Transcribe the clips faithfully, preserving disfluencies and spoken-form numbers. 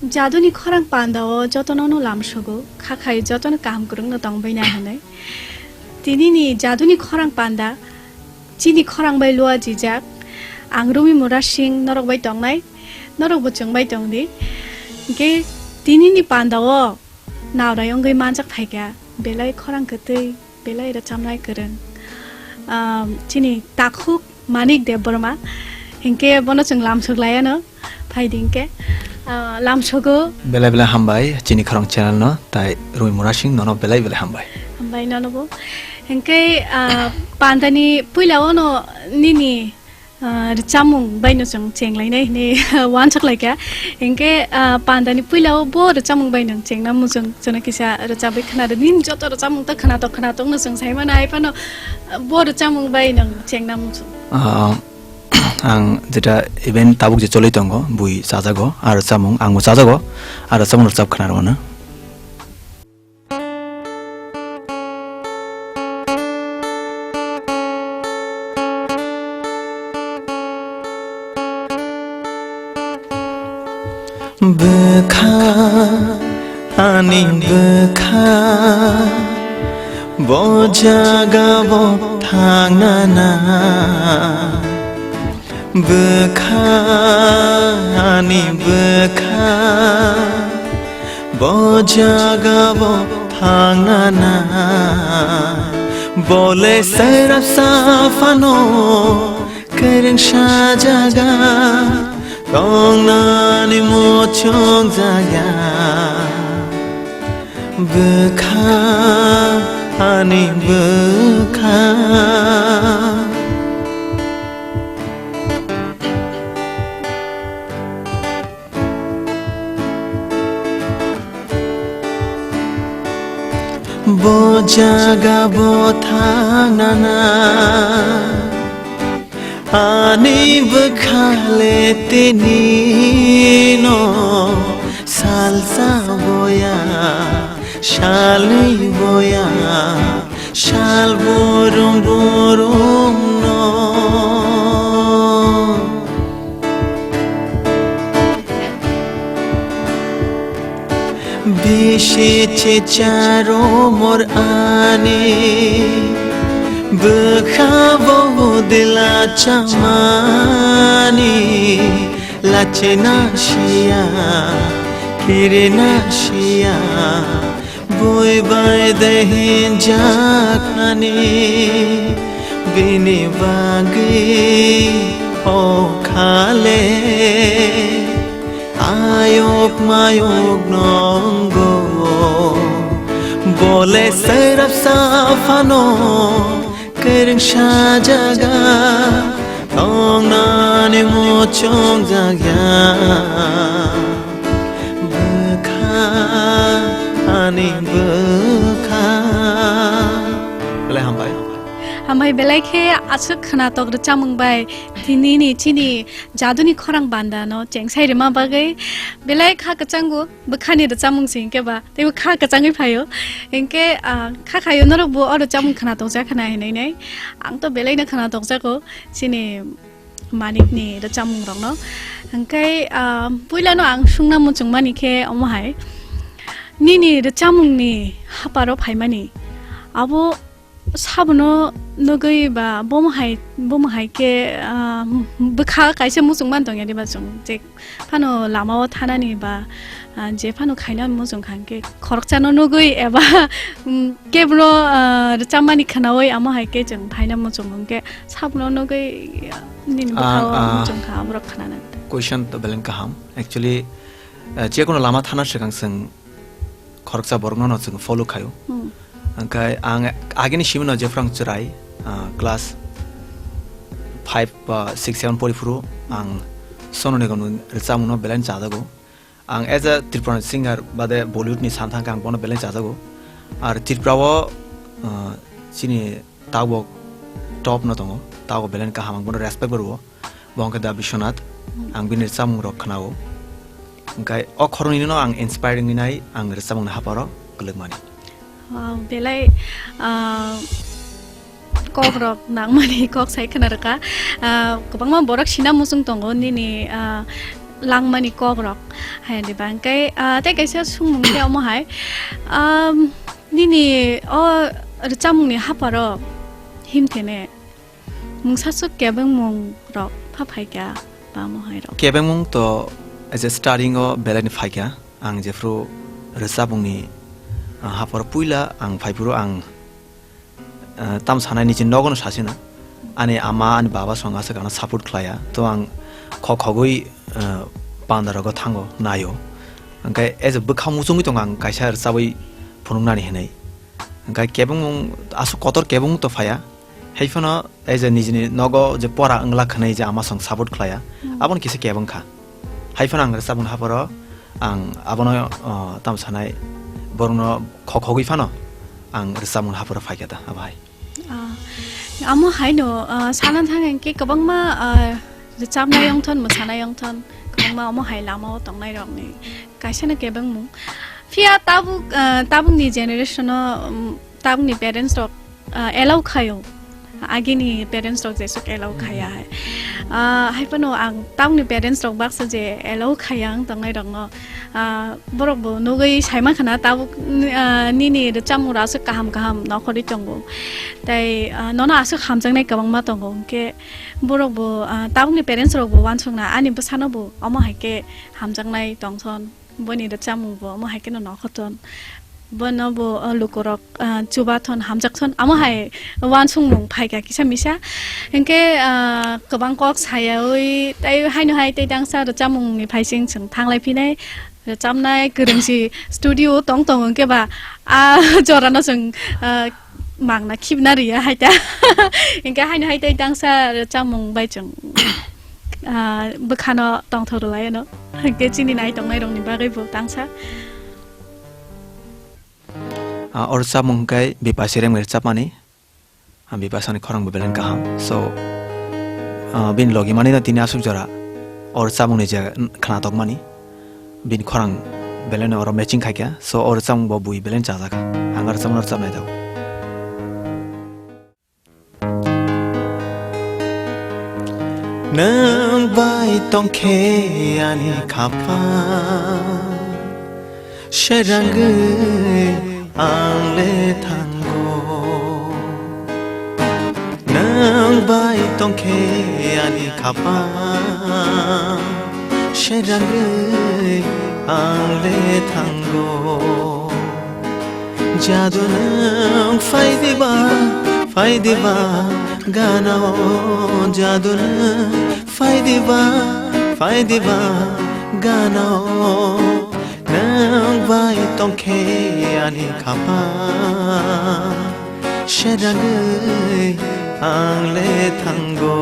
Jaduni khorang pandao jotono no lamsogo, kha khai jotono kaham kwrwngno tongbaina hwnwi. Tinini jaduni khorang panda chini khorang bai lua jijak. Ang Rumi Murasing norok bai tongnai, norokbo chwng bai tongdi. Hinkhe tinini pandao naorai wngwi manjak phaikha, belai khorang kwtwi, belai rwchamnai kwrwng. Am, chini takhuk Manik Debbarma, hinkhe bono chwng lamsok laiano, phaidi hinkhe, ah, lamsogo. Belai belai hambai chini khorang channel no, tai Rumi Murasing nono belai belai hambai. Hambai nono bo. Hinkhe, ah, pandani puila ono nini, ah, rwchapmung baino chwng chenglainai hinwi uansuk laikha. Hinkhe, ah, pandani puilao bo rwchapmung baino chengna muchung chwngno kisa rwchapwi khwnarw. Nini joto rwchapmung ta khwnatok khwnatokno chwng saimano, hai phano, ah, bo rwchapmung baino chengna muchung. Ah, ang jeta event tabuk je choli tongo, bui chajago, aro chamung angbo chajago, aro chamung rwchap khwnarw mano. Bwkha, ani bwkha, bo jaga bo thangna na. Bwkha, ani bwkha, bo jaga bo thangna na. Bole serap saphano kwrwngsa jaga tongnani muchung jaga. Bwkha, ani bwkha. Bo jaga bo thangna na. Ani bwkha le tini no salsa boya, salwi boya, sal burum burum no. Bisi chicharo mor ani, bwkha bo dila chamani, lachena siya, kirina siya, bui bai dehin jaknani, bini bagwi o khale. Ayok mayok nongo, bole serap saphano, kwrwngsa jaga, tongnani muchung jaga, bwkha, ani bwkha. Belai hambai. Hambai belai khe aswk khwnatok rwchapmung bai, tinini chini jaduni khorang bandano chengsai rwma bagwi belai kha kwchango, bwkhani rwchapmung se hinkhe ba teibo kha kwchangwi phaio. Hinkhe, ah, kha khaio norokbo o rwchapmung khwnatok jak khwna hinwi nai. Ang to belaino khwnatok jago chini Manikni rwchapmung rokno. Hinkhe, ah, puilano ang sungna muchungmani khe omo hai, nini rwchapmungni haparo phaimani abo sabono nugwi ba bomo hai, bomo hai khe, ah, bwkha kaisa muchung man tongya diba chwng je phano lamao thanani ba, ah, je phano khaina muchung kha hwnkhe khoroksano nugwi eba, mm, kebro, ah, rwchapmani khwnawi amo hai khe chwng phaina muchung hwnkhe sabono nugwi, ah, nini bwkhao, ah, muchung kha aborok khwnana. Question to beleng kaham. Actually, ah, je kono lama thana swkang chwng khoroksa borokno no chwng follow khaio. Hmm. Hwnkhe ang agini simino jephru ang chwrai, ah, class five ba six seven pori phuru ang Sonu Nigam ni rwchapmungno belai chajago. Ang as a Tripura singer bade Bollywood ni san thangkhe ang bono belai chajago. Ar Tripura o, ah, chini tabok top no tongo, tabok belai kaham, ang bono respect bo rwo. Bo hwnkhe Da Biswanath, ang bini rwchapmung rok khwnao. Hwnkhe o khoroknwi no ang inspire wngwi nai, ang rwchapmung ni haparo kwlwkmani. Wow, belai, ah, kok rok nangmani kok sai khwna rwkha. Ah, kwbangma borok sina muchung tongo nini, ah, langmani kokrok hai diba. Hwnkhe, ah, tei kaisa sungmung khe omo hai, um, nini o rwchapmungni haparo himthene mungsaswk kebengmung rok pha phaikha ba omo hai rok? Kebengmung to as a starting o belai ni phaikha. Ang jephru rwchapmungni, ah, haparo puila ang phaiphuru ang ah, tamo sanai niji nogono sasina. Ani ama, ani baba song aswk ano support khlaiya. To ang khok khogwi, ah, pandarogo thango, naio. Hwnkhe as a bwkha muchungwi tongo ang kaisa rwchabwi phunuknani hinwi. Hwnkhe kebengmung, aswk kotor kebengmung to phaiya. Hai phano as a nijini nogo je pora wngla khwnwi je ama song support khlaiya. Hmm. Abono kisa kebeng kha. Hai phano ang rwchapmung haporo ang abono, o, tamo sanai borokno khok khogwi phano ang rwchapmung haporo phaikha da abo hai. Ah, amo haino, ah, sana thang hwnkhe kwbangma, ah, rwchapnai wngthon, mwsanai wngthon, kwbangma omo hai lamao tongnai rokni kaisano kebengmung. Phiya tabuk, ah, tabukni generation-o, um, tabukni parents rok, ah, allow khaio. Agini parents rok jesuk allow khaya hai. Ah, hai phano ang tabukni parents rok baksa je allow khaya ang tongnai rokno. Ah, borok bo nugwi saima khana tabuk, ah, nini rwchapmung rok aswk kaham kaham nokhorwi tongo. Tai, ah, nono aswk hamjaknai kwbangma tongo. Hwnkhe borok bo, ah, tabukni parents rok bo uansukna ani bwsano bo omo hai khe hamjaknai tongthon. Boni rwchapmung bo omo hai kheno nokhothon. Bono bo, ah, lukurok, ah, chubathon, hamjakthon. Amo hai uansukmung phaikha kisa misa. Hwnkhe, ah, kwbang kok sayawi, tai haino hai tei tangsa rwchapmungni phaising chwng thanglai phinai. Rwchapnai kwrwngsi studio tong tong hwnkhe ba, ah, jorano chwng, ah, mangna khibna riya hai ta. Hwnkhe haino hai tei tangsa rwchapmung bai chwng, ah, bwkhano tongthok rwlai ano. Hwnkhe chini nai tongnai rokni bagwi bo tangsa. Ah, o rwchapmung hwnkhe Bipasi Rengmai rwchapmani. Ah, Bipasani khorang bo belai kaham. So, ah, bini logi mani no tini aswk jora o rwchapmungni je khwnatok mani. Bini khorang belai no oro matching khaikha. So, o rwchapmung bo bui belai chajakha. Ang o rwchapmung no rwchapnai tabuk. Nwng bai tongkhe ani khapang, serangwi ang le thango. Nwng bai tongkhe ani khapang, serangwi ang le thango. Jadu nwng phai diba, phai diba, gana o jadu nwng phai diba, phai diba, gana o nwng bai tongkhe ani khapang, serangwi ang le thango.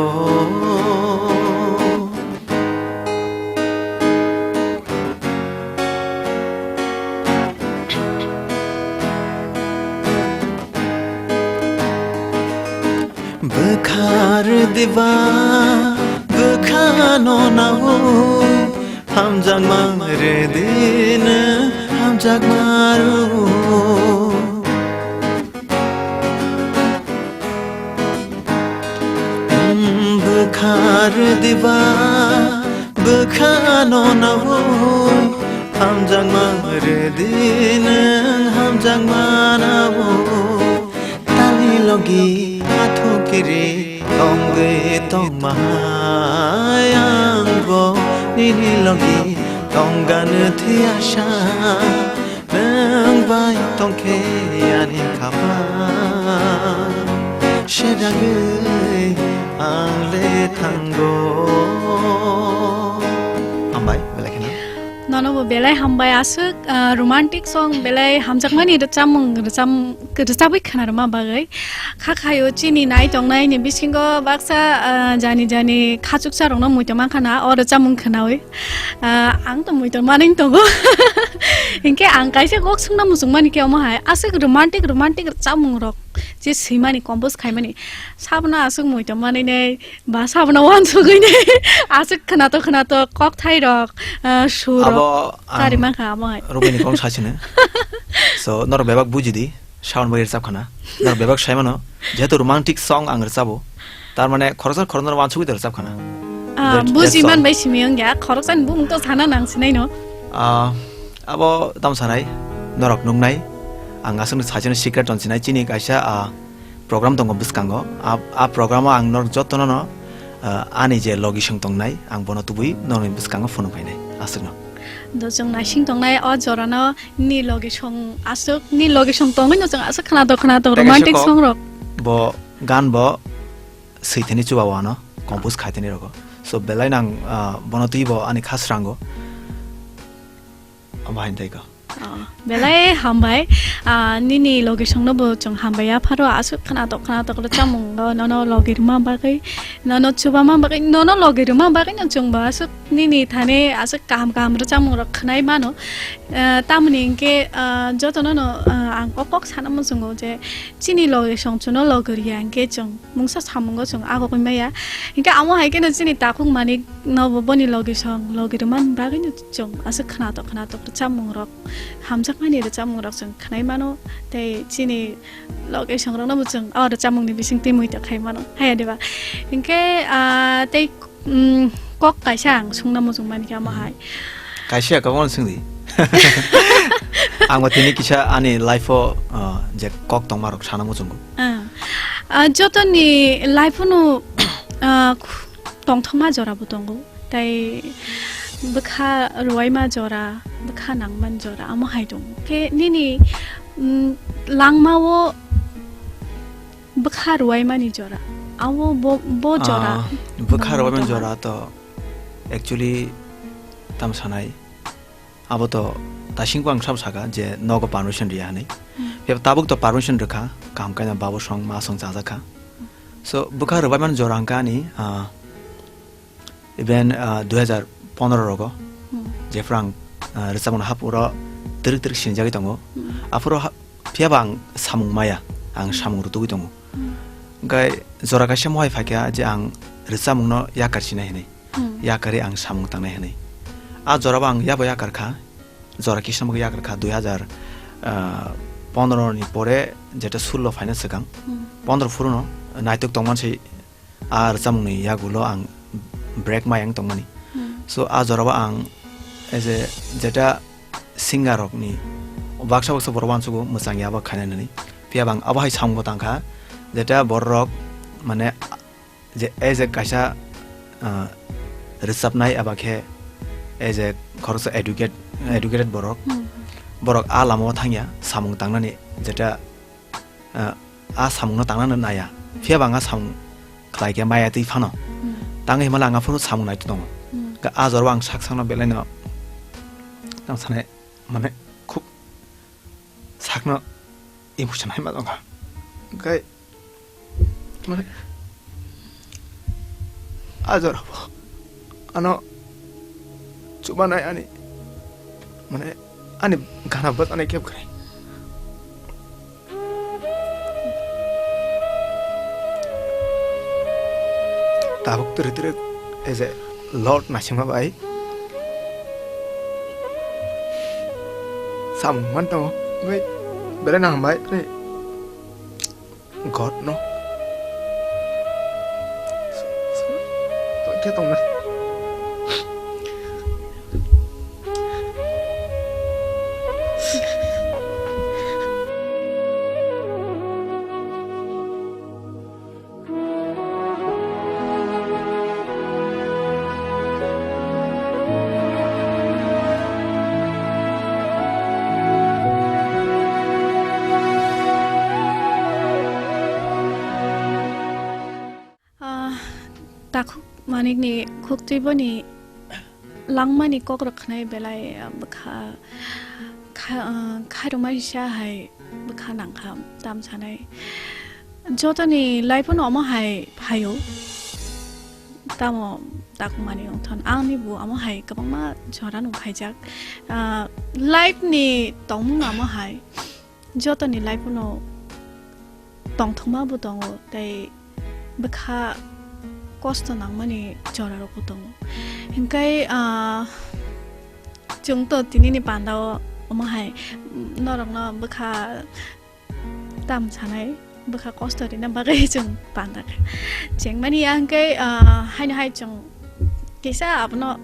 Bwkha rw diba, bwkha no nao, hamjakma rw di nwng, hamjakma rw. Bwkha rw diba, bwkha no nao, hamjakma rw di nwng, hamjakma nao. Tali logi athukiri tongwi tongma hai ang bo nini logi tongganw thwi asa. Nwng bai tongkhe ani khapang, serangwi ang le thango. Hambai, belai kheno. Nono bo belai hambai aswk, ah, romantic song belai hamjakmani rwchapmung rwchap-, rwchabwi khwnarwma bagwi. Kha khaio chini nai tongnai ni bisingo baksa, ah, jani jani khachuksa rokno muitu mankha na o rwchapmung khwnawi. Ah, ang to muitor manwi tongo. Hinkhe ang kaisa kok swngna muchungmani khe omo hai, aswk romantic, romantic rwchapmung rok je swimani, compose khaimani, sabono aswk muitor manwi nai, ba sabono uansugwi nai, aswk khwnato khwnato kokthai rok, ah, sur rok. Abo ang chari mankha omo hai. Rubini kok sachino. So, norok bebak bujidi, sound bai rwchap khana. Norok bebak saimano, jehetu romantic song ang rwchabo, tar mane khoroksa khoroknwi uansugwi rwchap khana. Ah, that's, buji that's all. Man bai simi wng ya, khoroksani bumung to sana nang sinai no. Ah, abo tam sanai, norok nuknai, ang aswkno saisano secret ton sinai, chini kaisa, ah, program tongo bwskango. A, a programo ang norok jotono no, ah, ani je logisong tongnai, ang bono tubui norokni bwskango phunuk phainai, aswkno. Do chwng naising tongnai o jorano ni logisong aswk, ni logisong tongwi no chwng aswk khwnatok khwnatok. Tei kaisa romantic kok song rok. Bo gan bo swithani chuba wano compose khaitani rogo. So belai nang, ah, bono twi bo ani kha srango. Abo hain tei ko. Oh, belai hambai. Ah, nini logisong no bo chwng hambai ya pharo aswk khwnatok khwnatok rw chamung no, nono logi rwma bagwi, nono chuba ma bagwi, nono logi rwma bagwi no chwng bo aswk nini thani aswk kaham kaham rw chamung rok khwnai mano. Ah, tamoni hinkhe, ah, jotono no, ah, ang o kok sana muchungo je chini logisong chwngno logi rwya hinkhe chwng mungsa samungo chwng agogwi maya. Hinkhe amo hai kheno chini takhuk manik nobo boni logisong logi rwmani bagwino chwng aswk khwnatok khwnatok rwchapmung rok, hamjakmani rwchapmung rok chwng khwnai mano. Tei chini logisong rokno bo chwng o rwchapmungni bisingtwi muitok khai mano, haya diba? Hinkhe, ah, tei, mm, kok kaisa ang sungna muchung mankha amo hai. Kaisa kok wano swngdi. Ang bo tini kisa ani life o, ah, je kok tongma rok sana muchungo. Ah. Ah, jotoni life-o no, ah, khu-, tongthokma jora bo tongo, tei bwkha rwuaima jora, bwkha nangmani jora, amo hai tongo. Khe nini, mm, langma-o bwkha rwuaimani jora, abo bo, bo jora. Ah, bwkha nangma rwuaimani tongma jora to actually tam sanai. Abo to tasingbo ang sabo saka je nogo permission riya hinwi. Hmm. Phiya tabuk to permission rwkha, kaham kaina babo song, ma song chajak kha. So, bwkha rwbaimani jora hwnkha ani, ah, even, ah, dui hajar pondro rogo, Hmm. jephru ang, ah, rwchapmung hap uro twrwk twrwk sinijagwi tongo. Hmm. Aphuru ha-, phiyaba ang samung maya, ang Hmm. samung rwtugwi tongo. Hmm. Hwnkhe jora kaisa mohai phaikha je ang rwchapmungno yakar sinai hinwi. Hmm. Yakarwi ang samung tangnai hinwi. A jorabo ang yabo yakar kha. Jora kisa bo yakar kha dui hajar pondro ni pore, jeta sullo phaina swkang. Hmm. Pondro phuruno naitok tongmani se a rwchapmungni yagulo ang break ma yang tongmani. Hmm. So a jorabo ang as a jeta singer rokni baksa baksa borok uansugo mwchang yabo khainani. Phiya bang abo hai samung bo tangkha jeta borok mane je as a kaisa, ah, rwchapnai aba khe as a khoroksa educate, Hmm. educated borok, Hmm. borok a lamao thangya samung tangnani jeta, ah, a samungno tangnani naya. Hmm. Phiya bang a samung khlai khe maya twi phano. Hmm. Tangwi himala ang aphuru samung nai tongo. Hmm. Ka a jorao ang sak sakno belaino tang sanai mane khub sakno emotion hai ma tongkha. Hwnkhe mane a jorabo ano chubanai ani mane ani gana bwchanai keb kwrwi. Tabuk twrwi twrwi as a Lord naisingma bai samung man tongo, wngwi belai no hambai, tei God no. Khe tongna. Ah, takhuk manikni khuktwi boni langmani kokrok khnai belai, ah, bwkha kha-, ah, khairokma kisa hai bwkha nangkha tam sanai. Jotoni life-o no omo hai phaio. Tamo takhuk mani wngthon ani bo omo hai kwbangma jora no phaijak. Ah, life-ni tongmung omo hai. Jotoni life-o no tongthokma bo tongo, tei bwkha kosto nangmani jora rokbo tongo. Hinkhe, ah, chwng to tinini pandao omo hai norokno bwkha tam sanai, bwkha kosto rina bagwi chwng panda kha. Chengmani ya hinkhe, ah, haino hai chwng Kisa abono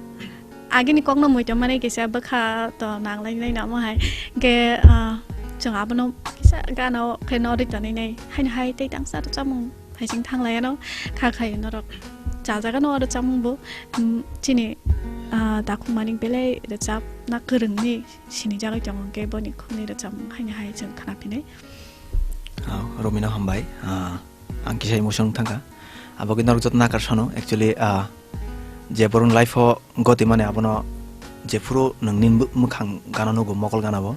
agini kokno muitomani kisa bwkha to nanglainai namo hai. Hingke, ah, chwng abono kisa gana o khe norwi tonwi nai. Haino hai tei tangsa rwchapmung phaising thanglaiano kha khai norok chajagano o rwchapmung bo, mm, chini, ah, dakhung manik belai rwchapna kwrwngni sinijagwi tongo hingke boni khukni rwchapmung haino hai chwng khna phinai. Ah, Romino hambai. Ah, Ang kisa emotion wng thangkha. Abo khe norok joto nakar sano. Actually, ah, je borokni life o goti mani abono jephuru nwngni mw-, mwkhang gana nugo, mokol gana bo.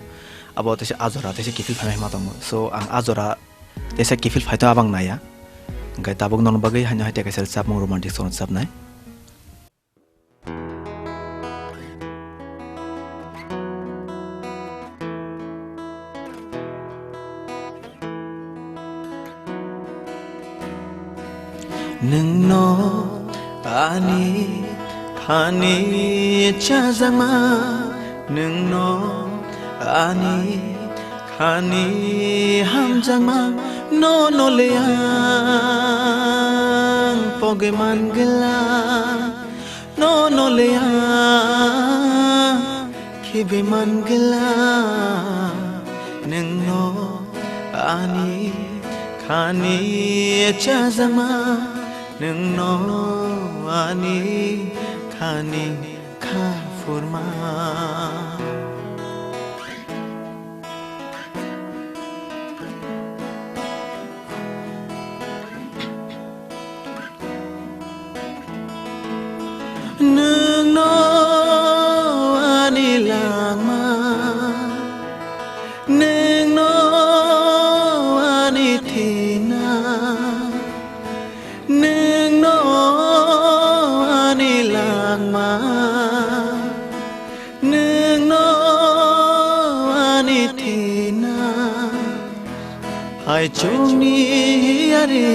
Abo teisa ajora, teisa kiphil phainai ma tongo. So, ang ajora teisa kiphil phai to abang naiya. Hingke tabuk nokni bagwi haino hai tei kaisa rwchapmung romantic song rwchapnai. Nwngno ani khani chajakma, nwngno ani khani hamjakma, nono le ang pogwi mangwla. Nono le ang khibi mangwla, nwngno ani khani chajakma, nwngno ani khani kha phurma. Nwngno ani langma, nwngno ani thina, nwngno ani langma, nwngno ani thina. Hai chukni yari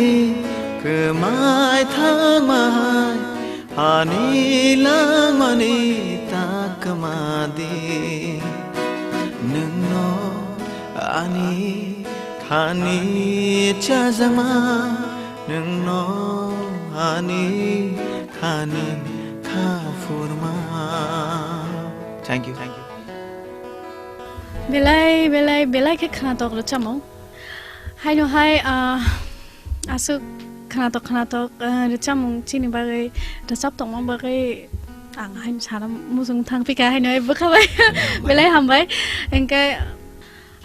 kwmai thangma hai, ani langmani ta kwma di. Nwngno ani khani chajakma, nwngno ani khani kha phurma. Thank you. Thank you. Belai, belai, belai khe khwnatok rwchapmung. Haino hai, ah, aswk khwnatok, khwnatok, ah, rwchapmung chini bagwi, rwchap tongma bagwi ang haino sana muchung thang phika haino hai bwkha bai. Belai hambai. Hingke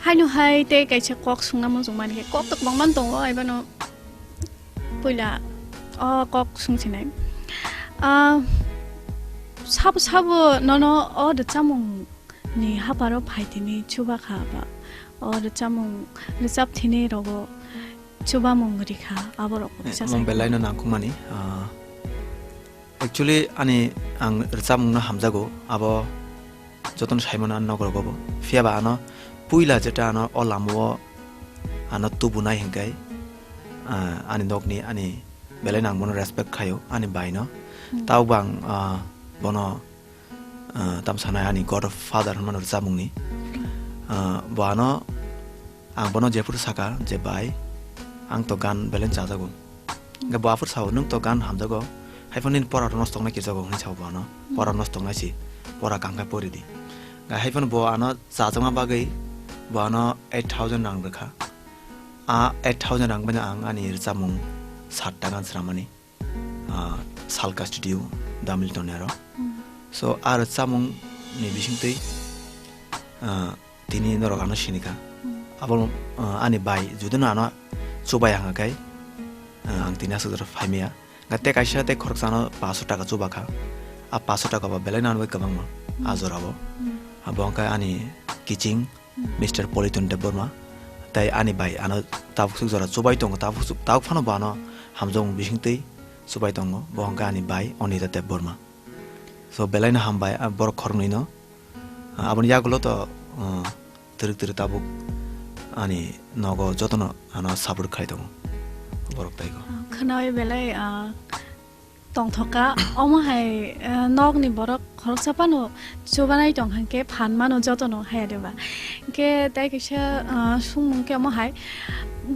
haino hai tei kaisa kok sungna muchung mani khe kok to kwbangma tongo, aibano puila o kok sung sinai. Ah, sabo sabo nono o rwchapmung ni haparo phai tini chuba kha ba. O rwchapmung, rwchap thini rogo chubamung rikha, aborok Eh, kisa mung sai belai no nangkukmani, ah, actually, ani ang rwchapmung no hamjago, abo jotono saimano ani nok rogo bo. Phiya ba ano puila jeta ano o lama o ano tubunai hinkai, ah, ani nokni ani belai no ang bono respect khaio, ani bai no. Hmm. Tao bang, ah, bono ah, tamo sanai ani godfather hwnmano rwchapmungni. Ah, bo ano, ang bono jephuru saka je, "Bai, ang to gan belai chajago." Hwnkhe bo aphuru sao, "Nwng to gan hamjago, hai phano nini pora rok nosto wngnai kijago," hwnwi sao bo ano. "Pora nosto wngnai si, pora kaham khe pori di." Hwnkhe hai phano bo ano chajakma bagwi bo ano eight thousand rang rwkha. A eight thousand rang bai no ang ani rwchapmung sat ta gan swnamani. Ah, Salka Studio, Damilton aro. Hmm. So, a rwchapmung ni bisingtwi, ah, tini norok ano sinikha. Hmm. Abo, ah, ani bai, judino ano chubai hanga khai, ah, ang tini aswk jora phaimaya. Nga tei kaisa tei khoroksa ano paso taka chubakha. A paso taka bo belai nang bai kwbangma, hmm, a jorao. Hmm. Abo wngkha ani kiching, Mister Politon Debbarma, tei ani bai ano tabuk swk jora chubai tongo, tabuk swk, tabuk phano bo ano hamjakmung bisingtwi chubai tongo, bo hwnkha ani bai Onita Debbarma. So, belaino hambai, ah, borok khoroknwino. Ah, aboni yagulo to, ah, twrwk twrwk tabuk ani nogo jotono ano support khai tongo borok taigo. Ah, khwnawi belai, ah, tongthokha, omo hai, eh, nokni borok khoroksa phano chubanai tong hwnkhe phan mano jotono, haya de ba? Hwnkhe tei kaisa, eh, songmung khe omo hai,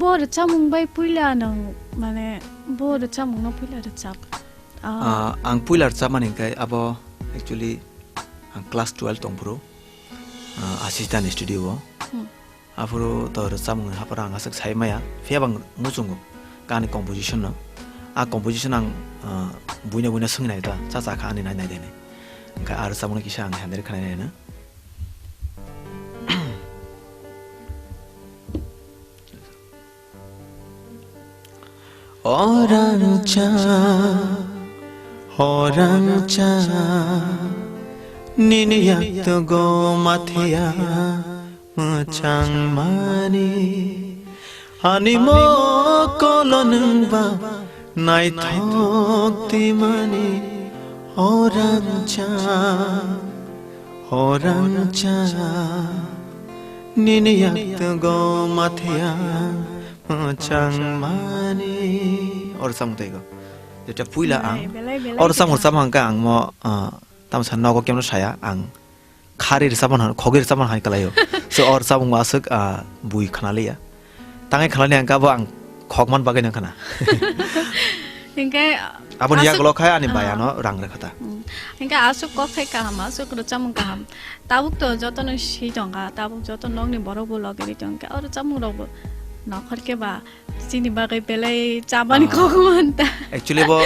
bo rwchapmung bai puila nwng, mane, bo rwchapmungno puila rwchap? Ah. Ah, ang puila rwchapmani hwnkhe abo actually ang class twelve tongphuru, ah, Ashish Dani studio o. Hmm. Aphuru to rwchapmung hapharo ang aswk sai maya, phiya bo ang muchungo ani composition no. A composition ang, ah, buino buino swngwi nai ta, cha cha kha ani nai nai de hinwi. Hwnkhe a rwchapmung no kisa ang handle khlai nai na. Orang cha, orang cha, nini yaktogo mathia mwchang mani, ani mokolo nwngba naithok twi mani, orang cha. Orang cha, nini yaktogo mathia mwchang mani. Or samung taigo. Jeta puila ang. Belai, belai, belai. Or samung rwchapmung hwnkhe ang mo, ah, tamo sa nogo kemno saya ang. Khari rwchapmung han, khogwi rwchapmung hai kalaio. So or samung aswk, ah, bui khnaliya. Tangwi khlani ang kabo ang khokman bagwi nang khna. Hinkhe aboni aswk, yagulo khai ani bai ah, ano rang rwkha ta. Hmm. Hinkhe aswk kok thai kaham, aswk rwchapmung kaham. Tabuk to jotono si tongkha, tabuk joto nokni borok bo logi ri tongkha. O rwchapmung rok bo nokhor khe ba chini bagwi belai chabani, ah, kok man ta. Actually bo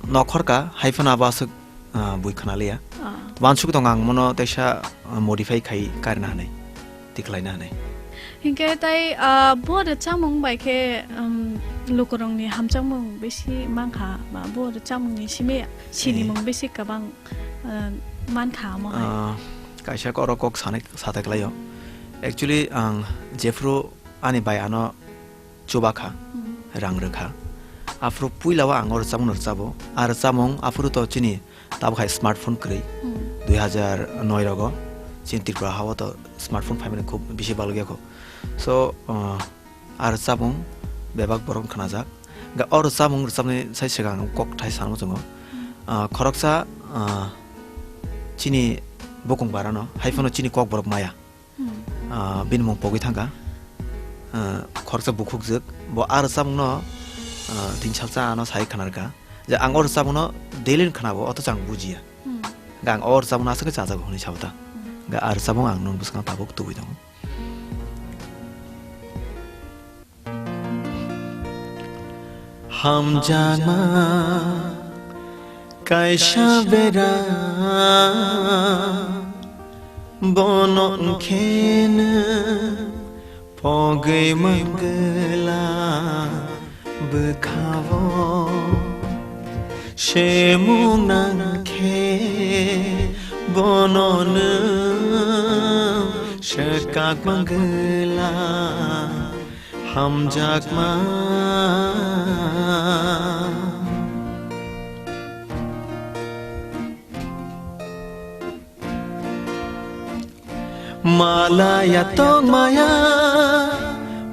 nokhor ka, hai phano abo aswk ah, bui khnaliya. Ah. Wansuk tong ang mono teisa, ah, modify khai karna hanai, tiklaina hanai. Hinkhe tai, ah, bo rwchapmung bai khe, um, lukurokni hamjakmung bisi mankha, ba bo rwchapmungni simi sinimung, eh, bisi kwbang, ah, mankha omo hai. Ah, kaisa koro kok sanai, satai klaio. Actually, ang jephru ani bai ano chubakha, hmm, rang rwkha. Aphuru puila o ang o rwchapmung rwchabo. A rwchapmung aphuru to chini tabuk hai smartphone kwrwi. Hmm. Dui hajar noi rogo chini Tripura hao to smartphone phaimani khub bisi balokya kho. So, uh, a rwchapmung bebak borok khnajak. Ga o rwchapmung rwchapni sai swkang kok thai sanmo chwngo. Hmm. Uh, khoroksa, uh, chini bukung barano, hai phano chini kok borok maya. Hmm. Ah, bini mung pogwi thangkha. Ah, khoroksa bukhukjwk. Bo a rwchapmungno, ah, tini salsa ano sai khnarkha. Je ang o rwchapmungno daily khnabo, othoch ang bujiya. Hmm. Ga ang o rwchapmungno aswk khe chajago hwnwi sabo ta. Hmm. Ga a rwchapmung ang nwng bwskango tabuk tubui tongo. Hamjakma kaisa bera, bono wngkheno pogwi mangwla bwkhao. Semung nangkhe bono nwng swkak mangwla. Hamjakma. Malaya tongmaya,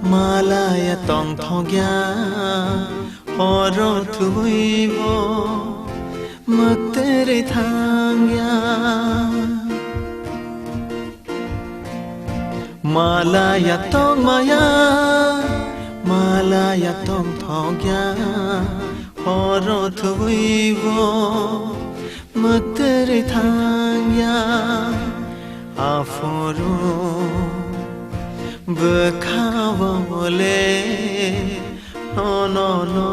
malaya tongthokya, horo thuibo mwktwrwi thangya. Malaya tongmaya, malaya tongthokya, horo thuibo mwktwrwi thangya. Aphuru bwkhao le nono no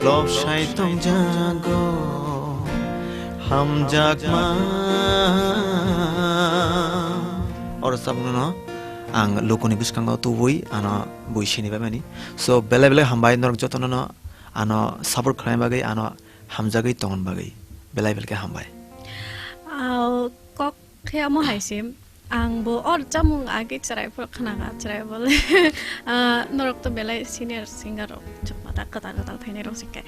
lobsai tongjago hamjakma. Oro sabukno ang lukuni bwskango tubui ano bui sini baimani. So, belai belai hambai norok jotono no ano support khlaina bagwi, ano hamjagwi tongna bagwi. Belai belai khe hambai. Ah, kok khe amo hai se. Ang bo or chamung age chwrai phor khna kha, chwrai bole. Ah, norok to belai senior singer rok chukma ta kwtal kwtal phainai rok se khe.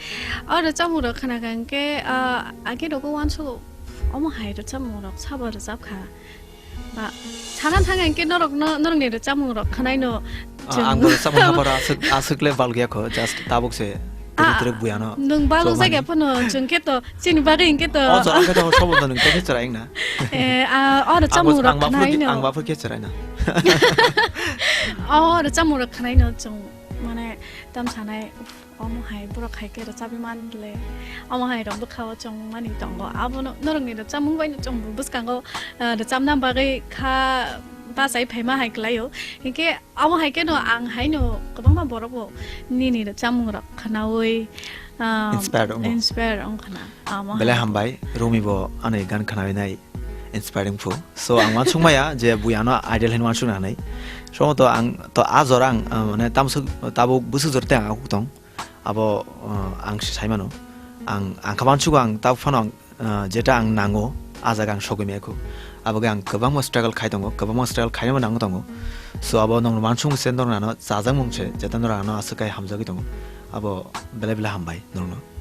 Or chamung rok khna kha hwnkhe, ah, age rogo uansuk omo hai rok chamung rok sabo rwchap kha. Ba, sana thang hwnkhe norok no, norok ni rok chamung rok khwnai no. Ah, ang bo chamung haparo aswk, aswk le balgya kho, just tabuk se. Twrwk twrwk buya no. Nwng balok jagya phano chwng khe to chini bagwi hinkhe to. O jora khe to sobo no nwng khe chwrai wngna. Eh, ah, oro chamung rok khwnai no. Ang ba phur khe chwrai na. Oro chamung rok khwnai no chwng mane Tam sanai, "Uff, omo hai borok hai khe rwchapwi man le." Omo hai rok bwkha o chongmani tongo. Abono norokni rwchapmung bai no chwng bwskango, ah, rwchapna bagwi kha bachai phaima hai kwlaio. Hinkhe omo hai khe no ang hai no kwbangma borok bo nini rwchapmung rok khwnawi, ah, Inspire wngo. Inspire wng khwna. Omo hai. Belai hambai, Rumi bo ani gan khwnawi nai inspiring phu. So, ang uansuk maya je bui ano ideal hin uansuk nanai. So, to ang, to a jora ang, uh, mane tamsuk, tabuk bwswk jora tei ang akuk tong. Abo, uh, ang se sai mano. Ang, ang kha uansuk ang tabuk phano ang, uh, jeta ang nango, a jaga ang sogwi maya khu. Abo khe ang kwbangma struggle khai tongo, kwbangma struggle khainai bo nango tongo. So, abo nong uansuk se nong nano chajakmung se, jeta nong ano aswk kai hamjagwi tongo. Abo belai belai hambai nong no.